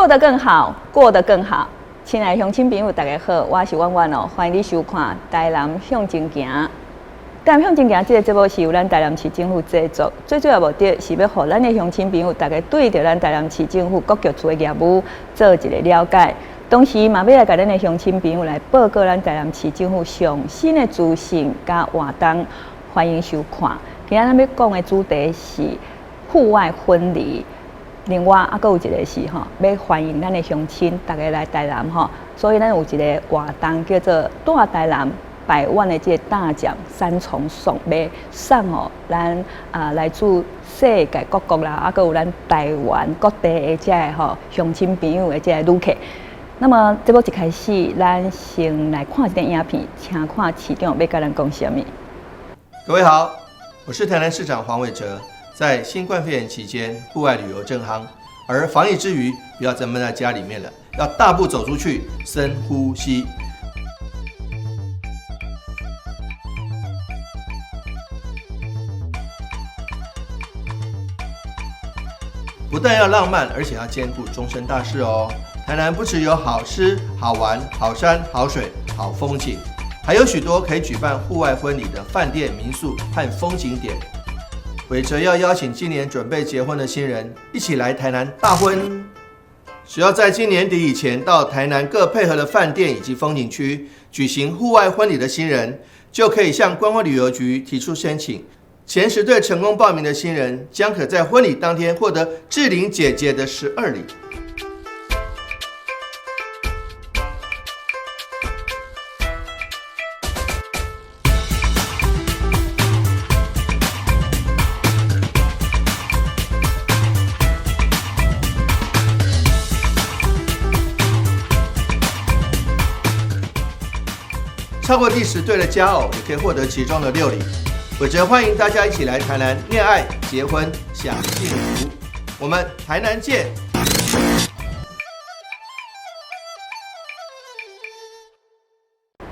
做得更好，過得更好。親愛的鄉親朋友，大家好，我是婉婉哦，歡迎你收看《台南向前行》。台南向前行這个節目是由咱台南市政府製作，最主要目的是欲予咱的鄉親朋友，大家對著咱台南市政府各局處的業務做一个了解。同時嘛，欲來共咱的鄉親朋友來報告咱台南市政府上新的資訊佮活動，歡迎收看。今仔咱欲講的主題是戶外婚禮。另外，猶閣有一个是吼，欲歡迎咱的鄉親，逐家來台南吼，所以咱有一个活動叫做蹛台南百萬的這个大獎三重送，欲送予咱啊來自世界各國啦，猶閣有咱台灣各地的這个吼鄉親朋友的這个旅客。那麼節目一開始，咱先來看一段影片，請看市長欲共咱講啥物。各位好，我是台南市長黃偉哲。在新冠肺炎期間，戶外旅遊正夯，而防疫之餘，不要再悶在家裡面了，要大步走出去，深呼吸。不但要浪漫，而且要兼顧終身大事哦。台南不只有好吃、好玩、好山、好水、好風景，還有許多可以舉辦戶外婚禮的飯店、民宿和風景點。偉哲要邀請今年準備結婚的新人一起來台南大婚。只要在今年底以前到台南各配合的飯店以及風景區舉行戶外婚禮的新人，就可以向觀光旅遊局提出申請。前10對成功報名的新人，將可在婚禮當天獲得志玲姐姐的12禮。超過第10對的佳偶，也可以獲得其中的6禮。偉哲歡迎大家一起來台南戀愛、結婚、享幸福。我們台南見。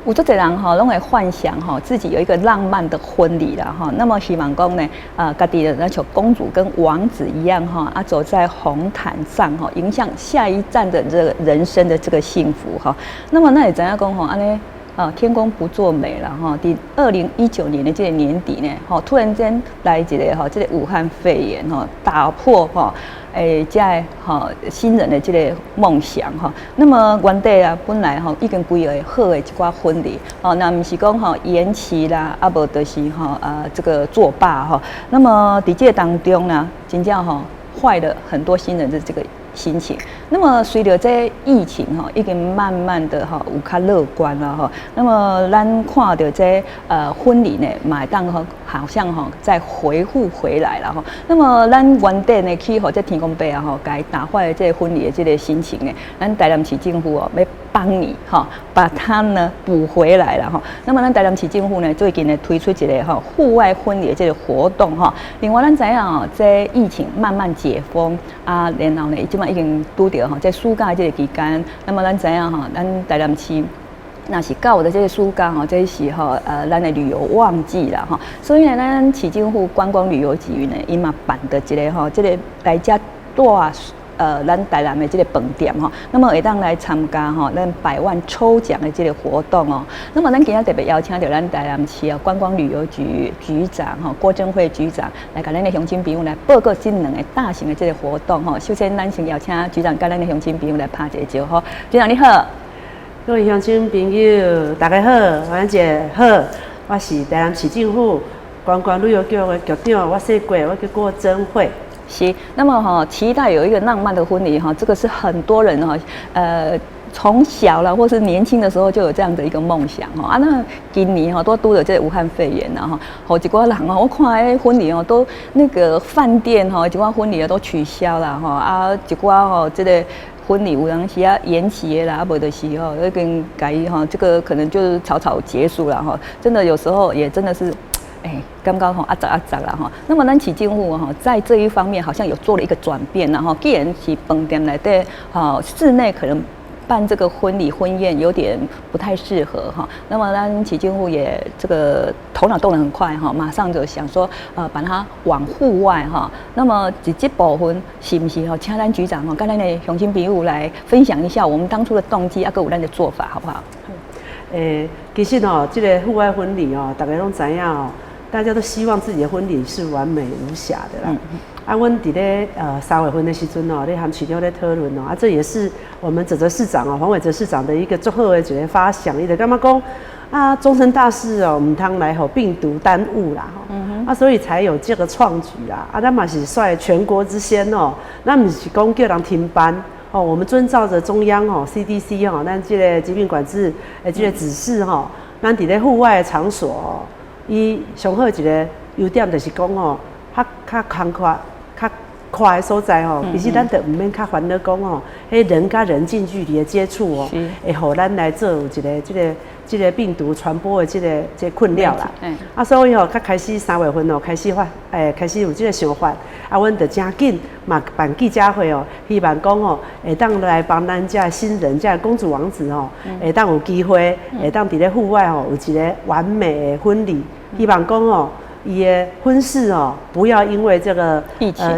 有足濟人吼，攏會幻想吼自己有一個浪漫的婚禮啦吼。那麼希望講呢，家己就親像公主跟王子一樣吼，啊，走在紅毯上吼，迎向下一站的這個人生的這個幸福哈。那麼咱會知影講吼，按呢。啊，天公不作美啦吼！佇2019年的這個年底呢，吼，突然間來一个吼，這个武漢肺炎吼，打破吼，欸，這个吼新人的這個夢想吼。那麼原底啊，本來吼已經規劃好的一寡婚禮，吼，若毋是講吼延期啦，啊無就是吼啊這個作罷吼。那麼佇這個當中呢，真正吼壞了很多新人的這個心情。那麼隨著這疫情吼，已經慢慢的吼有較樂觀了吼。那麼咱看著這婚禮呢，嘛會當吼好像吼再回復回來了吼。那麼咱原底呢去予這天公伯啊吼，共伊打壞這個婚禮的這個心情呢，咱台南市政府哦欲幫你吼，把它呢補回來了吼。那麼咱台南市政府呢最近呢推出一个吼戶外婚禮的這個活動吼。另外咱知影哦，這疫情慢慢解封啊，然後呢，這馬已經拄著吼，在暑假這個期間，那麼咱知影吼，咱台南市若是到了這個暑假吼，這是吼咱的旅遊旺季啦吼，所以呢，咱市政府觀光旅遊局呢，伊嘛辦著一个吼，這個來遮蹛咱台南的這個飯店吼，那麼會當來參加吼咱百萬抽獎的這個活動哦。那麼咱今仔特別邀請著咱台南市啊觀光旅遊局局長吼郭貞惠局長來共咱的鄉親朋友來報告這兩个大型的這個活動吼。首先，咱先邀請局長共咱的鄉親朋友來拍一個招呼。局長你好。各位鄉親朋友，大家好，婉姐好，我是台南市政府觀光旅遊局的局長，我姓郭，我叫郭貞惠。是，那麼哈，期待有一個浪漫的婚禮哈，這個是很多人哈，從小了或是年輕的時候就有這樣的一個夢想哈啊。那今年哈都拄著這個武漢肺炎啦哈，予一寡人哦，我看彼婚禮哦都那個飯店吼，一寡婚禮都取消了哈啊，一寡吼這個婚禮有當時啊延期的啦，啊無就是吼已經共伊吼，這個可能就是草草結束了哈。真的有時候也真的是。欸，感覺吼壓雜壓雜啦吼。那麼咱市政府吼在這一方面好像有做了一個轉變啦吼。既然是飯店內底吼室內可能辦這個婚禮婚宴有點不太適合哈。那麼咱市政府也這個頭腦動得很快哈，馬上就想說把它往戶外哈。那麼這部分是毋是吼？請咱局長吼，佮咱的鄉親朋友來分享一下我們當初的動機啊，閣有咱的做法，好不好？其實哦，這個戶外婚禮哦，大家攏知影哦，大家都希望自己的婚禮是完美無瑕的啦。啊，阮佇咧3月份的時陣哦，咧和市長咧討論哦，啊，這也是我們哲哲市長哦，黃偉哲市長的一個足好的一個發想，伊就感覺講啊，終身大事哦，毋通來予病毒耽誤啦，吼，啊，所以才有這個創舉啦。啊，咱嘛是率全國之先哦，咱毋是講叫人停辦哦，我們遵照着中央哦 CDC 哦，咱這個疾病管制的這個指示吼，咱佇咧戶外的場所哦，伊上好一個優點就是講吼，較較空闊、較寬的所在吼，其實咱就毋免較煩惱講吼，彼人佮人近距離的接觸哦，會予咱來做有一個這個病毒傳播的這個困擾啦。啊，所以吼，較開始3月份哦，開始發，開始有這個想法，啊，阮就誠緊嘛辦記者會哦，希望講吼，會當來幫咱遮新人、遮公主王子吼，會當有機會，會當佇咧戶外吼有一個完美的婚禮，希望講吼，伊的婚事哦，不要因為這個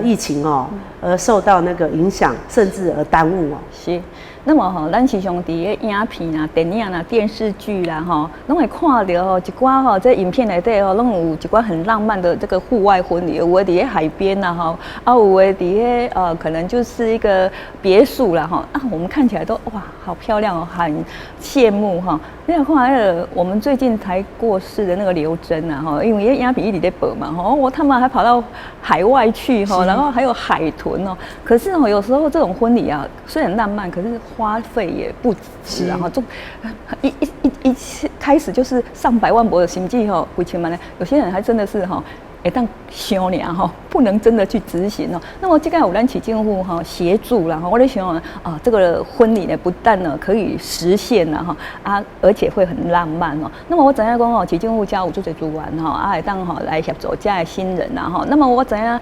疫情哦而受到那個影響，甚至而耽誤哦。是，那麼吼，咱時常佇咧影片啊、電影啦、電視劇啦，吼，攏會看著吼一寡吼，這影片內底吼，攏有一寡很浪漫的這個戶外婚禮，有的佇咧海邊啦，吼，啊，有的佇咧可能就是一個別墅啦，吼，啊，我們看起來都哇，好漂亮哦，很羨慕哈。你看那個我們最近才過世的那個劉真啊，吼，因為影片一直在播嘛，吼，我他們還跑到海外去哈，然後還有海豚哦。可是哦，有時候這種婚禮啊，雖然浪漫，可是花費也不止啊，哈，就一開始就是上百萬博的甚至吼，幾千萬呢。有些人還真的是哈，會當想爾吼，不能真的去執行哦。那麼這個有咱市政府哈協助啦，我咧想啊，這個婚禮呢，不但呢可以實現了哈啊，而且會很浪漫哦。那麼我知影講哦，市政府遮有足濟資源吼，啊會當吼來協助遮的新人啊吼。那麼我知影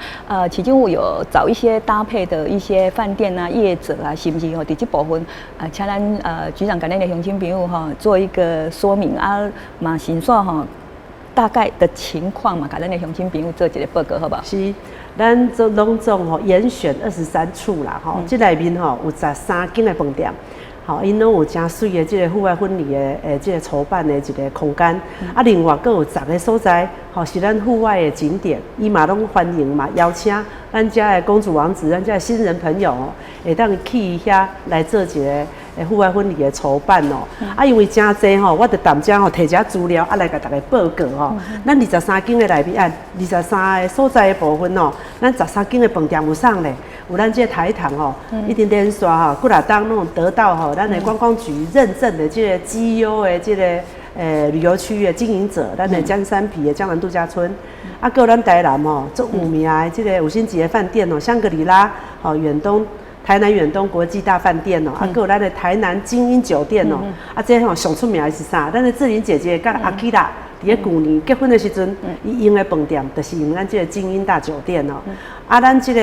市政府有找一些搭配的一些飯店啊、業者啊，是毋是吼？佇這部分啊，請咱局長佮咱的鄉親朋友哈做一個說明啊，嘛先說吼，大概的情況嘛，共咱的鄉親朋友做一個報告，好無？是，咱做攏總吼嚴選23處啦，吼，這內面吼有13間的飯店，吼，𪜶攏有誠媠的這個戶外婚禮的這個籌辦的一個空間，啊，另外閣有10個所在，吼，是咱戶外的景點，伊嘛攏歡迎嘛邀請咱遮的公主王子，咱遮的新人朋友哦，會當去遐來做一個戶外婚禮的籌辦哦。啊，因為誠濟吼，我就踮遮吼提一下資料啊來共大家報告吼。咱二十三間的內面啊，二十三個所在的部分哦，咱十三間的飯店有啥咧？有咱這個台糖吼，已經連續吼幾若冬攏得到吼咱的觀光局認證的這個績優的這個旅遊區的經營者，咱的江山埤的江南度假村，啊，閣有咱台南吼足有名的這個五星級的飯店哦，香格里拉吼遠東。台南遠東國際大飯店哦，啊，閣有咱的台南晶英酒店哦，啊，這吼上出名的是啥？咱的志玲姐姐佮阿基拉佇咧舊年結婚的時陣，伊用的飯店就是用咱這個晶英大酒店哦。啊，咱這個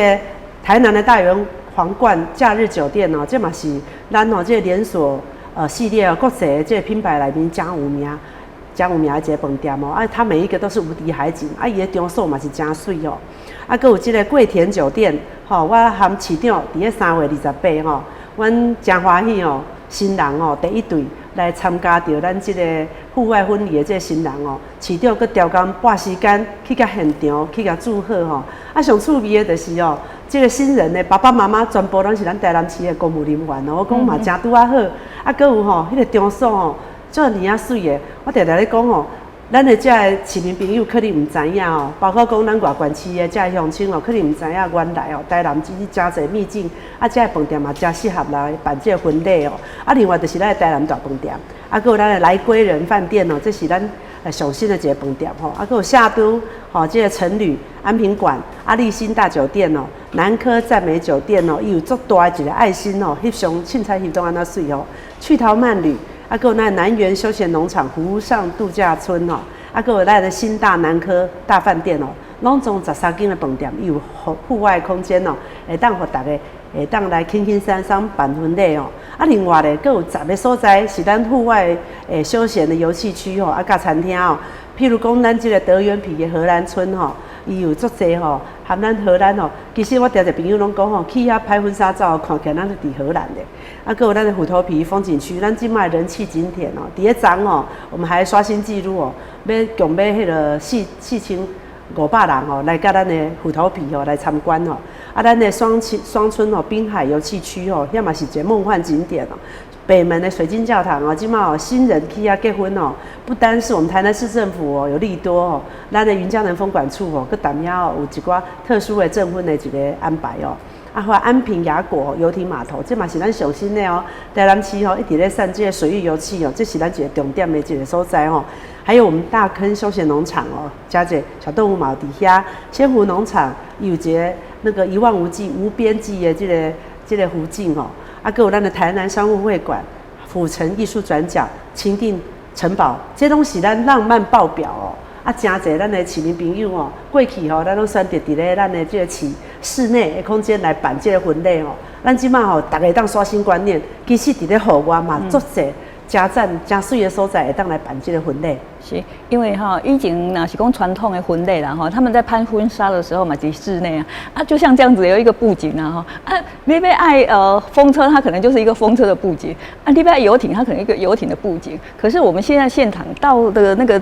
台南的大圓皇冠假日酒店哦，這嘛是咱哦這個連鎖系列哦國際的這個品牌內面誠有名、誠有名的一個飯店哦。啊，它每一個都是無敵海景，啊，伊的場所嘛是誠媠哦。啊，閣有這個桂田酒店，吼，我含市長佇咧3月28吼，阮誠歡喜哦，新人哦第一對來參加著咱這個戶外婚禮的這個新人哦，市長閣調工撥時間去共現場去共祝賀吼。啊，上趣味的就是哦，這個新人的爸爸媽媽全部攏是咱台南市的公務人員哦，我講嘛誠拄仔好。啊，閣有吼，彼個場所吼，遮爾仔媠的，我定定咧講吼，咱的遮个市民朋友可能毋知影哦，包括講咱外縣市的遮个鄉親哦，可能毋知影原來哦，台南其實誠濟秘境，啊，遮个飯店嘛誠適合來辦這個婚禮哦。啊，另外就是咱的台南大飯店，啊，閣有咱的來歸仁飯店哦，這是咱上新的一個飯店吼。啊，閣有夏都吼，這個成旅安平館、啊，麗新大酒店哦，南科讚美酒店哦，伊有足大的一個愛心哦，翕相凊彩翕攏按呢媠哦，趣淘慢旅。啊，閣有咱南園休閒農場湖上度假村哦，啊，閣有咱的新大南科大飯店哦，攏總十三間的飯店，伊有戶戶外空間哦，會當予逐家會當來輕輕鬆鬆辦婚禮哦。啊，另外咧，閣有十个所在是咱戶外誒休閒的遊憩區吼，啊，佮餐廳哦。譬如講，咱這个德元埤的荷蘭村吼，伊有足濟吼，含咱荷蘭吼。其實我定定朋友攏講吼，去遐拍婚紗照，看起來咱是佇荷蘭的。啊，閣有咱的虎頭埤風景區，咱這擺人氣景點哦，佇咧昨哦，我們還刷新紀錄哦，欲共欲彼个4500人哦，來佮咱的虎頭埤哦來參觀哦。啊，咱的雙清雙春哦，濱海遊憩區哦，遐嘛是一个夢幻景點哦。北門的水晶教堂哦，這擺哦新人去遐結婚哦，不單是我們台南市政府哦有利多哦，咱的雲嘉南風管處哦，閣踮遐哦有一寡特殊的證婚的一个安排哦。啊，或安平雅果遊艇碼頭，這嘛是咱上新的哦。台南市吼一直咧散這个水域遊憩哦，這是咱一个重點的一个所在哦。還有我們大坑休閒農場哦，加一个小動物嘛佇遐，仙湖農場有一个那個一望無際、無邊際的這个湖景哦。啊，閣有咱的台南商務會館、府城藝術轉角、情定城堡，這攏是咱浪漫爆表哦。啊，誠濟咱的市民朋友哦，過去吼，咱攏選擇佇咧咱的這个市室內的空間來辦這个婚禮哦。咱這擺吼，逐家當刷新觀念，其實佇咧戶外嘛，足濟誠讚、誠媠的所在，會當來辦這个婚禮。是，因為哈，以前若是講傳統的婚禮啦哈，他們在拍婚紗的時候嘛，佇室內啊，啊，就像這樣子有一個布景啊哈，啊，你欲愛風車，它可能就是一個風車的布景，啊，你欲愛遊艇，它可能一個遊艇的布景。可是我們現在現場到的那個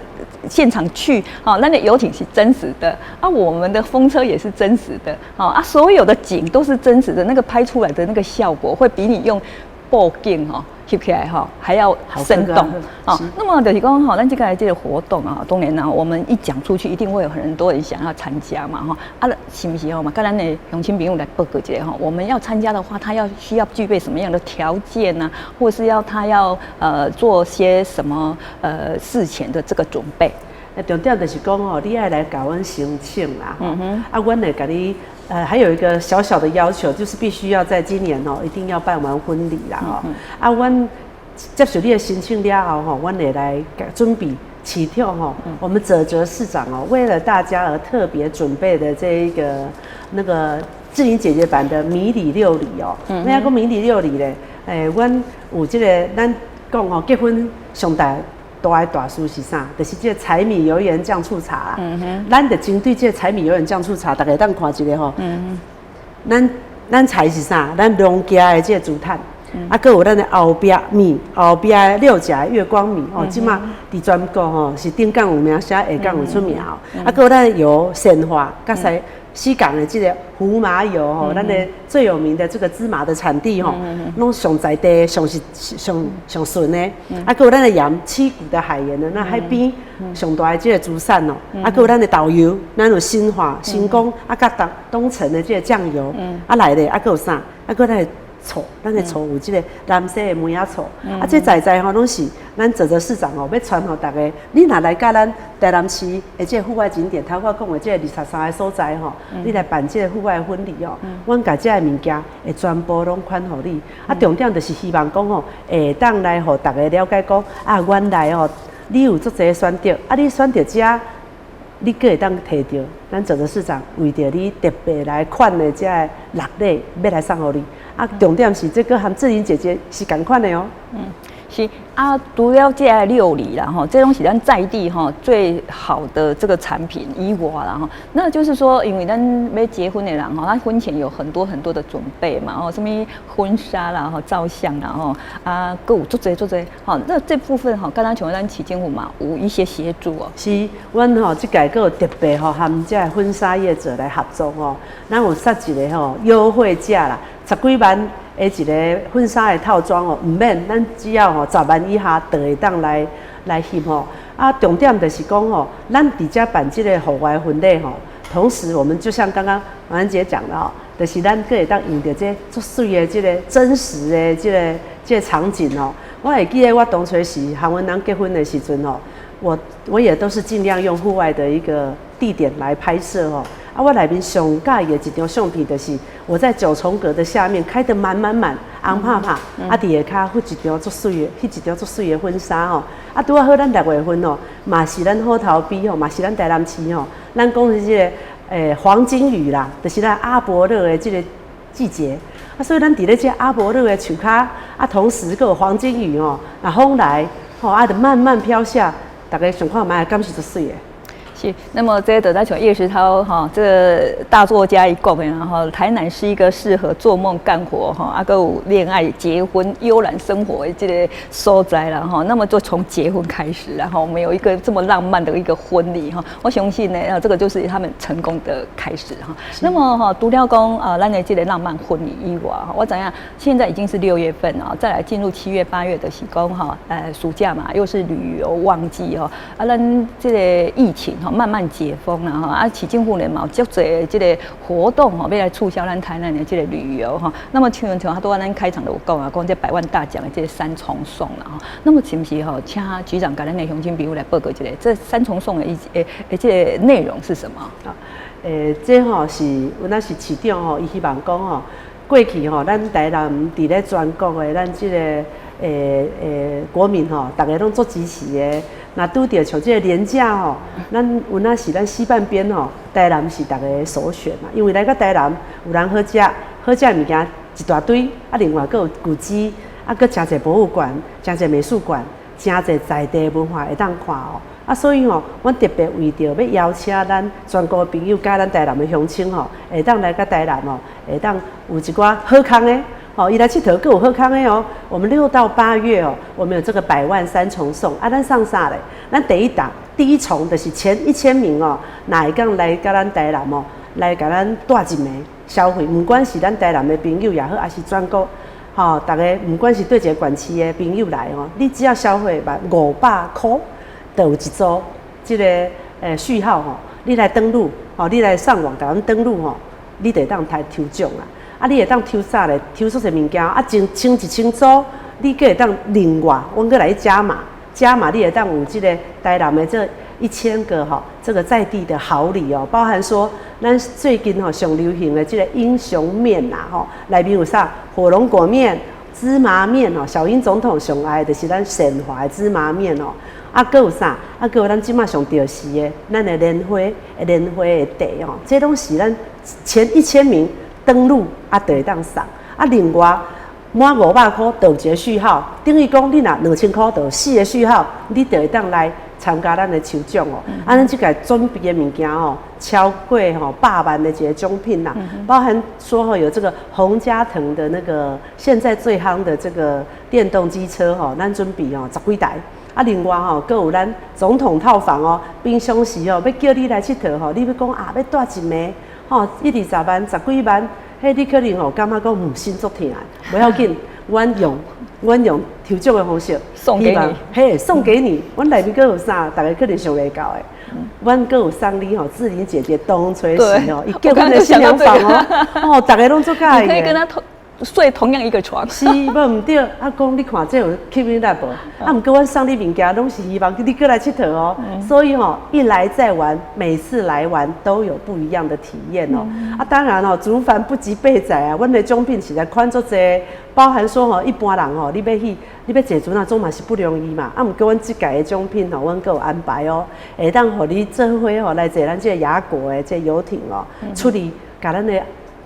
現場去，哈，那個遊艇是真實的，啊，我們的風車也是真實的，啊，所有的景都是真實的，那個拍出來的那個效果會比你用布景哈翕起來哈還要生動啊。那麼就是講吼，咱這个這个活動啊，當然呢，我們一講出去，一定會有很多人想要參加嘛哈。啊，是毋是吼嘛？佮咱的鄉親朋友來報告一下哈。我們要參加的話，他要需要具備什麼樣的條件呢？或是要他要做些什麼事前的這個準備？重點就是講吼，你愛來共阮申請啦。嗯哼。啊，阮會共你，還有一個小小的要求，就是必須要在今年哦，一定要辦完婚禮啦。吼。啊，阮接受你的申請了後吼，阮會來準備市長吼，我們澤哲市長哦，為了大家而特別準備的這一個那個志玲姐姐版的迷你料理哦。欲講迷你料理咧？欸，阮有這個，咱講吼，結婚上大大的大事是啥？就是這个柴米油鹽醬醋茶啦。咱就針對這个柴米油鹽醬醋茶，逐家會當看一下吼。咱柴是啥？咱農家的這个資產。啊，閣有咱的後壁米，後壁的六甲月光米哦，這擺佇全國吼是頂港有名，下港有出名哦。啊，閣有咱的油善化，佮西西港的這个胡麻油吼，咱的最有名的這個芝麻的產地吼，攏上在地，上是上上純的。啊，閣有咱的鹽，七股的海鹽的，那海邊上大的這个資產哦。啊，閣有咱的豆油，咱有新化、新光，啊，佮東東成的這个醬油，啊來的，啊，閣有啥？啊，閣咱的醋，咱的醋有這个南西的梅仔醋，啊，這在在吼攏是咱澤哲市長哦，欲傳予逐家。你若來佮咱台南市的這个戶外景點，頭拄講的這个23个所在吼，你來辦這个戶外婚禮哦，阮共這个物件會全部攏款予你。啊，重點就是希望講吼，會當來予逐家了解講，啊，原來哦，你有足濟選擇，啊，你選擇遮，你閣會當提著咱澤哲市長為著你特別來款的這个禮禮，欲來送予你。啊，重點是這个和志玲姐姐是仝款的哦。是啊，除了這个料理啦吼，這攏是咱在地吼最好的這個產品以外啦吼。那就是說，因為咱欲結婚的人吼，他婚前有很多很多的準備嘛，吼，什麼婚紗啦、吼照相啦、吼啊，閣有足濟足濟，吼，那這部分吼，敢若像咱市政府嘛，有一些協助哦。是，阮吼這屆閣有特別吼，和這个婚紗業者來合作吼，咱有設一個吼優惠價啦，十幾萬的一个婚紗的套裝哦，毋免，咱只要吼十萬以下就會當來翕吼。啊，重點就是講吼，咱佇遮辦這个戶外婚禮吼，同時我們就像剛剛婉安姐講的吼，就是咱閣會當用著這足媠的這个真實的這个場景哦。我會記得我當初是和阮翁結婚的時陣吼，我也都是盡量用戶外的一個地點來拍攝哦。啊，我內面上喜歡的一張相片，就是我在九重閣的下面開得滿滿滿，紅拍拍，啊，佇下跤翕一張足媠的，翕一張足媠的婚紗吼。啊，拄仔好咱六月份吼，嘛是咱虎頭埤吼，嘛是咱台南市吼，咱講是這個黃金雨啦，就是咱阿勃勒的這個季節。啊，所以咱佇咧這阿勃勒的樹跤，啊，同時閣有黃金雨吼，啊風來吼，啊，就慢慢飄下，逐家想看覓，敢是足媠的？是，那麼這個咱像葉石濤哈，這個大作家伊講的，然後台南是一個適合做夢幹活哈，啊，閣有戀愛、結婚、悠然生活的這個所在啦哈。那麼就從結婚開始，然後我們有一個這麼浪漫的一個婚禮哈，我相信呢，這個就是他們成功的開始哈。那麼哈，除了講啊，咱的這個浪漫婚禮以外，我知影現在已經是6月份啊，再來進入7月、8月的時講哈，暑假嘛，又是旅遊旺季哈，啊，咱這個疫情慢慢解封啦哈，啊，市政府呢嘛有足濟這個活動吼，欲來促銷咱台南的這個旅遊哈。那麼像拄仔咱開場就有講啊，講這百萬大獎的這三重送啦哈。那麼是毋是吼，請局長共咱的鄉親朋友來報告一下，這三重送的一這個內容是什麼？啊，這吼是有那是市長吼，伊希望講吼，過去吼，咱台南佇咧全國的咱這個國民吼，逐家攏足支持的。若拄著像這個連假吼，咱有那是咱西半邊吼，台南是逐家首選嘛，因為來到台南有人好食，好食的物件一大堆，啊，另外閣有古蹟，啊，閣誠濟博物館、誠濟美術館、誠濟在地文化會當看哦。啊，所以吼，阮特別為著欲邀請咱全國的朋友，佮咱台南的鄉親吼，會當來到台南吼，會當有一寡好康的。哦，伊來𨑨迌閣有好康的哦。我們6到8月哦，我們有這個百萬三重送啊，咱送啥咧？咱第一檔第一重就是前1000名哦，若會當來共咱台南哦，來共咱帶一暝消費，毋管是咱台南的朋友也好，抑是全國吼，逐家毋管是佗一个縣市的朋友來吼，你只要消費滿500箍，就有一組這個序號吼，你來登錄吼，你來上網共阮登錄吼，你就會當來抽獎啦。啊，你會當抽啥咧？抽足濟物件啊，前簽一千組，你閣會當另外，阮閣來加碼，加碼你會當有這個台南的這1000個吼，這個在地的好禮哦，包含說咱最近吼上流行的這個英雄麵啦吼，內面有啥火龍果麵、芝麻麵哦，小英總統上愛的就是咱善華的芝麻麵哦。啊，閣有啥？啊，閣有咱這馬上著時的咱的蓮花的茶哦，這攏是咱前一千名登錄啊，就會當送。啊，另外滿500箍就有一個序號，等於講你若2000箍就有四個序號，你就會當來參加咱的抽獎哦。啊，咱這個準備的物件哦，超過吼百萬的一個獎品啦，包含說吼有這個宏佳騰的那個現在最夯的這個電動機車吼，咱準備吼十幾台。啊，另外吼，閣有咱總統套房哦，平常時哦，欲叫你來𨑨迌吼，你欲講啊，欲帶一暝吼，一二十萬、十幾萬，彼你可能吼感覺講心足疼，無要緊，阮用抽獎的方式送給你，嘿，送給你。阮內面閣有啥？逐家可能想袂到的。阮閣有送你吼，志玲姐姐當初時吼，伊結婚的新娘房哦，哦，逐家攏足佮意。你可以跟她同睡同樣一個床。是，無毋對。啊，講你看這有吸引力無？啊，毋過阮送你物件，攏是希望你閣來𨑨迌哦。所以吼，一來再玩，每次來玩都有不一樣的體驗哦。啊，當然哦，族繁不及備載啊。阮的獎品實在款足濟，包含說吼，一般人吼，你欲去，你欲坐船啊，總嘛是不容易嘛。啊，毋過阮這屆的獎品吼，阮閣有安排哦，會當予你做伙吼來坐咱這個雅閣的這遊艇哦，出去共咱的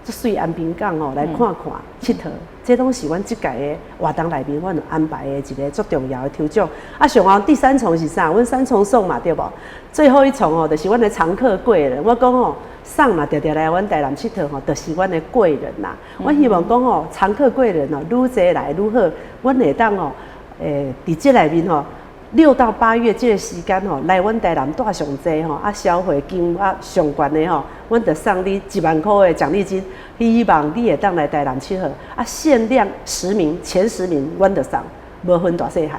足媠安平港哦來看看𨑨迌，這攏是阮這屆的活動內面，阮有安排的一個足重要的抽獎。啊，上後第三重是啥？阮三重送嘛，對無？最後一重哦，就是阮的常客貴人。我講吼，送嘛，定定來阮台南𨑨迌吼，就是阮的貴人啦。我希望講吼，常客貴人哦，愈濟來愈好。阮會當哦，佇這內面吼，6到8月這個時間吼，來阮台南蹛上濟吼，啊消費金額上懸的吼，阮就送你1萬箍的獎勵金，希望你會當來台南𨑨迌，啊限量十名，前十名阮就送，無分大細漢。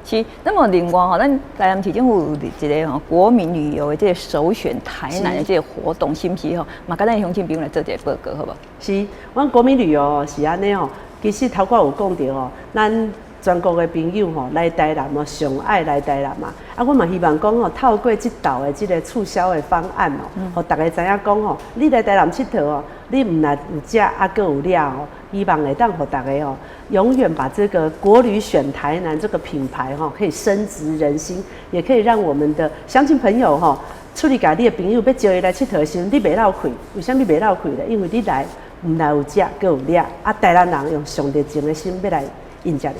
是，那麼另外吼，咱台南市政府有一個吼國民旅遊的這個首選台南的這個活動，是毋是吼？嘛，共咱鄉親朋友來做一個報告，好無？是，阮國民旅遊是按呢吼，其實頭拄有講著吼，咱。全國的朋友吼來台南哦，上愛來台南嘛。啊，我嘛希望講吼，透過這道的這個促銷的方案哦，予大家知影講吼，你來台南𨑨迌哦，你毋但有食啊，閣有掠哦，希望會當予大家哦，永遠把這個國旅選台南這個品牌吼，可以深植人心，也可以讓我們的鄉親朋友吼，出去共你的朋友欲招伊來𨑨迌的時陣，你袂落氣，為啥物袂落氣咧？因為你來毋但有食，閣有掠，啊，台南人用上熱情的心欲來迎接你。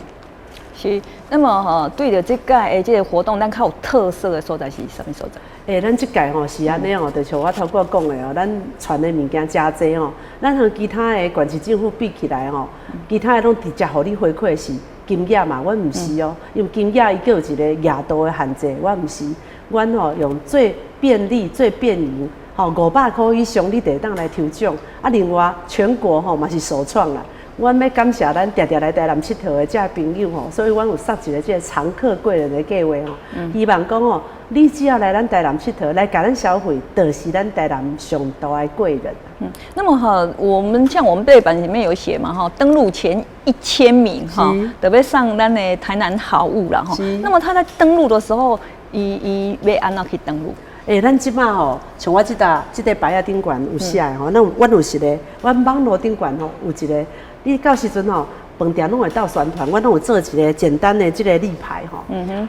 是，那麼吼，對著這屆的這個活動，咱較有特色的所在是啥物所在？欸，咱這屆吼是按呢吼，就像我頭拄講的哦，咱傳的物件誠濟吼，咱和其他的縣市政府比起來吼，其他的攏直接予你回饋是金額嘛，阮毋是哦，因為金額伊閣有一個額度的限制，阮毋是，阮吼用最便利、最便宜，吼500箍以上你就會當來抽獎，啊，另外全國吼嘛是首創啦。阮欲感謝咱定定來台南𨑨迌的這朋友吼，所以阮有設一個這個常客貴人的計劃吼，希望講吼，你只要來咱台南𨑨迌，來共咱消費，就是咱台南上大的貴人。嗯，那麼哈，我們像我們背板裡面有寫嘛哈，登錄前1000名哈，特別上咱的台南好物啦哈。那麼他在登錄的時候，伊欲按怎去登錄？欸，咱這擺吼，像我這搭這個牌仔頂懸有寫的吼，咱阮有一個，阮網路頂懸吼有一個。你到時陣吼，飯店攏會鬥宣傳，阮攏有做一個簡單的這個立牌吼。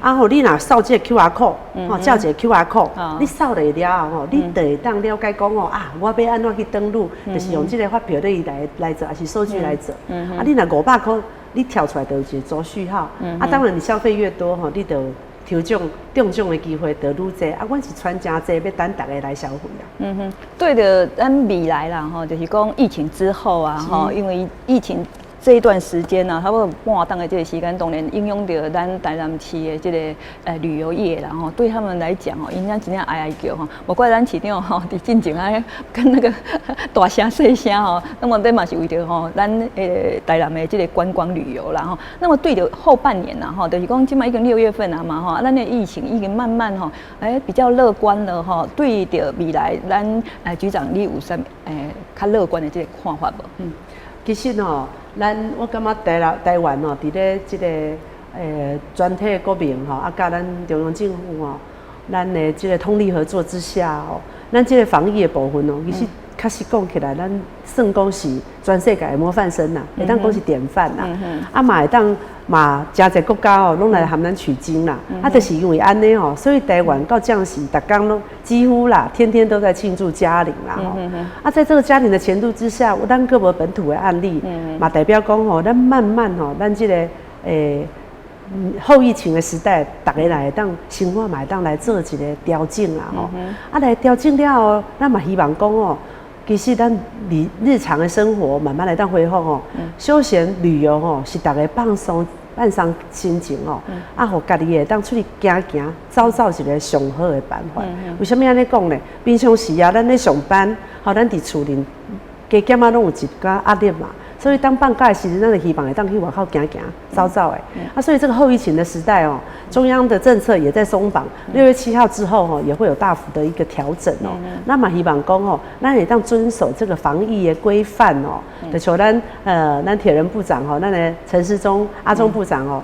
啊吼，你若掃這個 QR code，吼，照一個 QR code，你掃落了後吼，你就會當了解講吼啊，我欲按怎去登錄，就是用這個發票你來做，抑是收據來做。啊，你若500箍，你跳出來就有一個組序號。啊，當然你消費越多吼，你就抽獎中獎的機會就愈濟。啊，阮是傳誠濟，欲等大家來消費啦。嗯哼，對著，咱未來啦吼，就是講疫情之後啊，吼，因為疫情這一段時間呢，差不多半冬的這個時間，當然影響著咱台南市的這個旅遊業啦吼。對他們來講吼，𪜶真正哀哀叫吼，無怪咱市長吼，佇進前啊跟那個大聲細聲吼，那麼這嘛是為著吼咱台南的這個觀光旅遊啦吼。那麼對著後半年啦吼，就是講這擺已經6月份啊嘛吼，咱的疫情已經慢慢吼，比較樂觀了吼。對著未來，咱局長你有啥較樂觀的這個看法無？嗯，其實吼，咱我感覺台灣吼，佇咧這個全體國民吼，啊，佮咱中央政府吼，咱的這個通力合作之下吼，咱這個防疫的部分哦，其實確實講起來，咱算講是全世界的模範生啦，會當講是典範啦。啊嘛會當嘛，誠濟國家哦，攏來含咱取經啦。啊，就是因為按呢吼，所以台灣到這時，逐工攏幾乎啦，天天都在慶祝加零啦吼。啊，在這個加零的程度之下，咱閣無本土的案例，嘛代表講吼，咱慢慢吼，咱這個後疫情的時代，大家來會當生活嘛會當來做一個調整啦吼。啊，來調整了後，咱嘛希望講哦，其實咱日日常的生活慢慢來當恢復吼，休閒旅遊吼是大家放鬆、放鬆心情哦，啊，予家己會當出去行行、走走一個上好的辦法。為啥物按呢講呢？平常時啊，咱咧上班，吼，咱佇厝裡加減仔攏有一寡壓力嘛。所以當放假的時陣，咱就希望會當去外口行行、走走的。啊，所以這個後疫情的時代哦，中央的政策也在鬆綁，6月7號之後吼，也會有大幅的一個調整哦。那嘛希望講吼，咱會當遵守這個防疫的規範哦。就像咱鐵人部長吼，咱的陳時中阿中部長哦，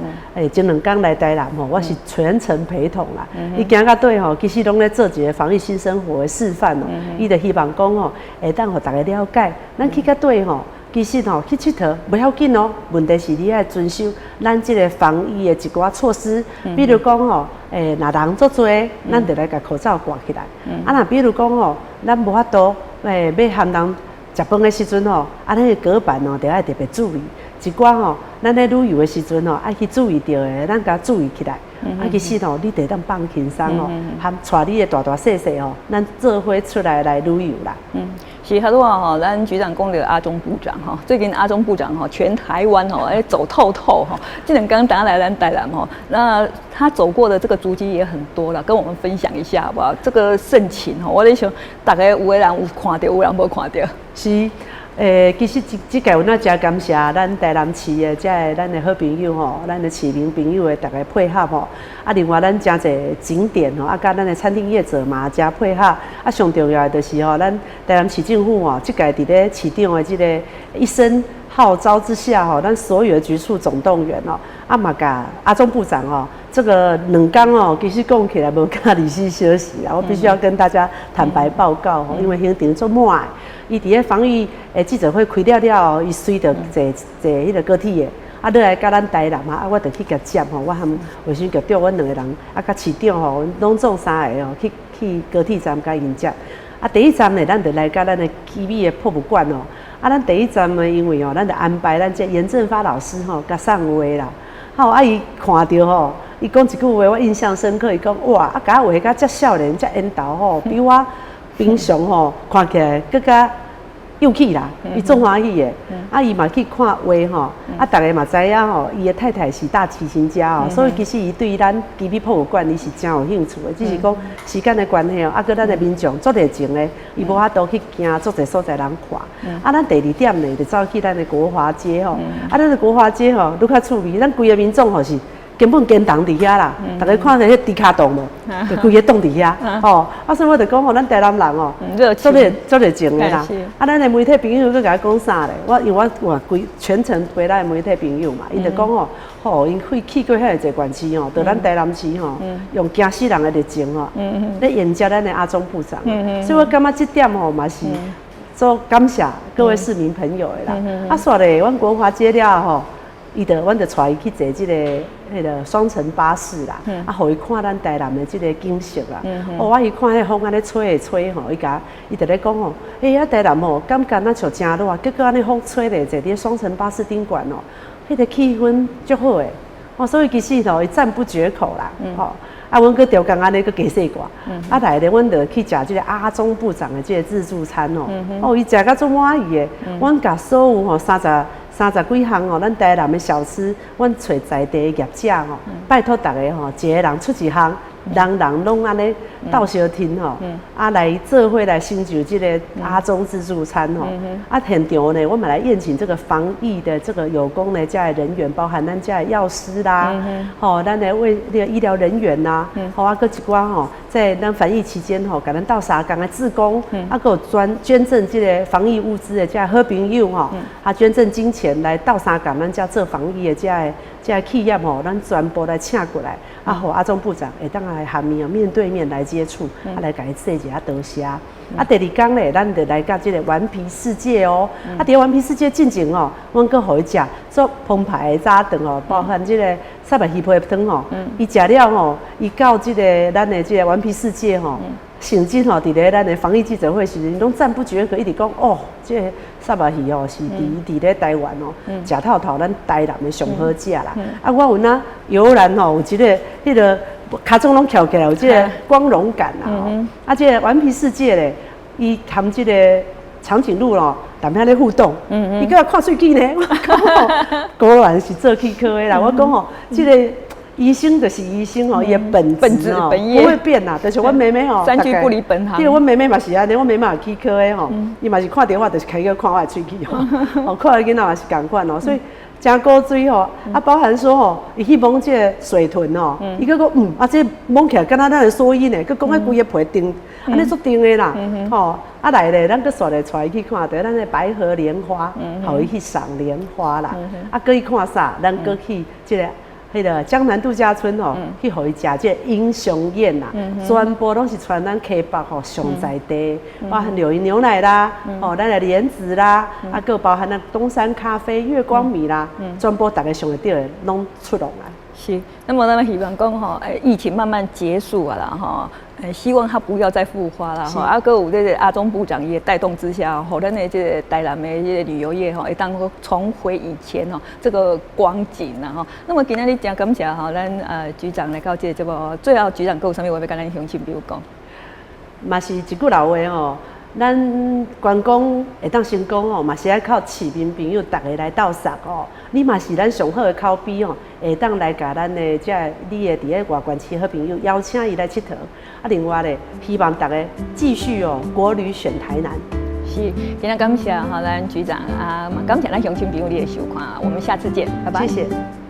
前兩工來台南吼，我是全程陪同啦。伊行到底吼，其實攏咧做一個防疫新生活的示範哦。伊就希望講吼，會當予大家了解，咱去到底吼。其實吼，去𨑨迌無要緊哦，問題是你愛遵守咱這個防疫的一寡措施，比如講吼，若人足濟，咱就來共口罩掛起來。啊，若比如講吼，咱無法度，欲含人食飯的時陣吼，啊，咱的隔板哦，著愛特別注意。一寡吼，咱咧旅遊的時陣吼，愛去注意著的，咱共注意起來。啊，其實吼，你就會當放輕鬆哦，含帶你的大大細細吼，咱做伙出來來旅遊啦。嗯，是哈多吼，咱局長講著阿中部長吼，最近阿中部長吼，全台灣吼，走透透吼，這兩工剛來咱台南吼，那他走過的這個足跡也很多了，跟我們分享一下好不好？這個盛情吼，我咧想，大概有的人有看著，有人無看著。是。其實這這屆有咱誠感謝咱台南市的這个咱的好朋友吼，咱的市民朋友的逐家配合吼。啊，另外咱誠濟景點吼，啊，佮咱的餐廳業者嘛誠配合。啊，上重要的就是吼，咱台南市政府吼，這屆佇咧市長的這個一生號召之下吼，咱所有的局處總動員哦，啊嘛共阿中部長哦，這個兩工哦，其實講起來無敢24小時啊，我必須要跟大家坦白報告吼，因為行程足滿的，伊佇咧防疫的記者會開了了後，伊隨著坐坐彼個高鐵的。啊，落來佮咱台南啊，啊，我就去共接吼，我和衛生局長，阮兩個人，啊，佮市長吼，攏總三个吼，去高鐵站共𪜶接。啊，第一站呢，咱就來到咱的奇美的博物館哦。啊，咱第一站呢，因為哦，咱就安排咱這嚴正發老師吼，共送畫啦。好，啊，伊看著吼，伊講一句話，我印象深刻。伊講哇，啊，共我畫甲遮少年、遮緣投吼，比我平常吼看起來閣較幼齒啦，伊足歡喜的。啊，伊嘛去看畫吼，啊，逐家嘛知影吼，伊的太太是大提琴家哦，所以其實伊對咱奇美博物館伊是誠有興趣的。只是講時間的關係哦，啊，閣咱的民眾足熱情的，伊無法度去行足濟所在通看。啊，咱第二點呢，就走去咱的國華街吼，啊，咱的國華街吼，愈較趣味，咱規个民眾吼是根本堅動佇遐啦，逐家看著彼豬跤洞無，就規个擋佇遐，吼。啊，所以我就講吼，咱台南人哦，足熱足熱情的啦。啊，咱的媒體朋友閣共我講啥咧？我因為我哇規全程陪咱的媒體朋友嘛，𪜶就講吼，吼，𪜶去過遐濟縣市吼，到咱台南市吼，用驚死人的熱情吼，咧迎接咱的阿中部長。所以我感覺這點吼嘛是足感謝各位市民朋友的啦。啊，煞咧，阮國華街了後吼，伊就阮就帶伊去坐這個彼個雙層巴士啦，啊，予伊看咱台南的這個景色啦。哦，我伊看彼風按呢吹會吹吼，伊共伊就咧講吼，欸，啊台南吼，感覺若像誠熱，結果按呢風吹咧，坐佇雙層巴士頂懸哦，彼個氣氛足好的。哦，所以其實吼，伊讚不絕口啦。吼，啊，阮閣調工按呢閣加細掛，啊來咧，阮就去食這個阿中部長的這個自助餐哦。哦，伊食甲足滿意的。阮共所有吼三十幾項吼，咱台南的小吃，阮揣在地的業者吼，拜託逐家吼，一个人出一項，人人攏按呢鬥相挺吼，啊來做伙來成就這個阿中自助餐吼。啊，現場呢，我們來宴請這個防疫的這個有功的遮的人員，包含咱遮的藥師啦，吼，咱的衛那個醫療人員啦，吼啊，閣一寡吼，在咱防疫期間吼，共咱鬥相共的志工，啊，閣有專捐贈這個防疫物資的遮好朋友吼，啊，捐贈金錢來鬥相共咱遮做防疫的遮的企業吼，咱全部來請過來，啊，予阿中部長會當來和伊面對面來接觸，啊，來共伊說一下多謝。啊，第二工咧，咱就來到這個頑皮世界哦。啊，佇頑皮世界進前哦，阮閣予伊食足澎湃的早頓哦，包含這個虱目魚皮湯吼。伊食了吼，伊到這個咱的這個頑皮世界吼，甚至吼，佇咧咱的防疫記者會時陣，攏讚不絕口，一直講哦，這個虱目魚哦是佇咧台灣哦，食透透咱台南的上好食啦。啊，我有哪油然吼，有一個彼個跤掌攏翹起來，有這個光榮感啦。啊，這個頑皮世界咧，伊含這個長頸鹿咯，踮遐咧互動，伊閣看喙齒呢。我講吼，果然是做齒科的啦。我講吼，這個醫生就是醫生吼，伊的本質哦不會變啦。就是阮妹妹吼，三句不離本行。對，阮妹妹嘛是按呢，阮妹妹嘛齒科的吼，伊嘛是看著我就是開始看我的喙齒吼，哦，看的囡仔嘛是仝款哦，所以誠古錐吼，啊，包含說吼，伊去摸這個水豚吼，伊閣講啊，這摸起來敢若咱的蓑衣呢，閣講彼規个皮長，按呢足長的啦，吼，啊來咧，咱閣煞咧帶伊去看著咱的白河蓮花，予伊去賞蓮花啦，啊，閣去看啥？咱閣去這個彼個江南度假村吼，去予伊食這個英雄宴啦，全部攏是傳咱溪北吼上在地，包含柳營牛奶啦，吼，咱的蓮子啦，啊，閣包含咱東山咖啡、月光米啦，全部逐家想會著的攏出籠來。是，那麼咱希望講吼，疫情慢慢結束啊啦吼，希望它不要再復發啦吼。啊，閣有這個阿中部長伊的帶動之下，予咱的這個台南的這個旅遊業吼，會當重回以前吼這個光景啦吼。那麼今仔日誠感謝吼，咱局長來到這個節目，最後局長閣有啥物話欲共咱鄉親朋友講？嘛是一句老話吼，咱觀光會當成功吼，嘛是愛靠市民朋友逐家來鬥捒哦。你嘛是咱上好的口碑吼，會當來共咱的遮你的佇咧外縣市好朋友邀請伊來𨑨迌。啊，另外咧，希望逐家繼續哦，國旅選台南。是，今仔感謝吼咱局長啊，嘛感謝咱鄉親朋友你的收看，我們下次見，拜拜。謝謝。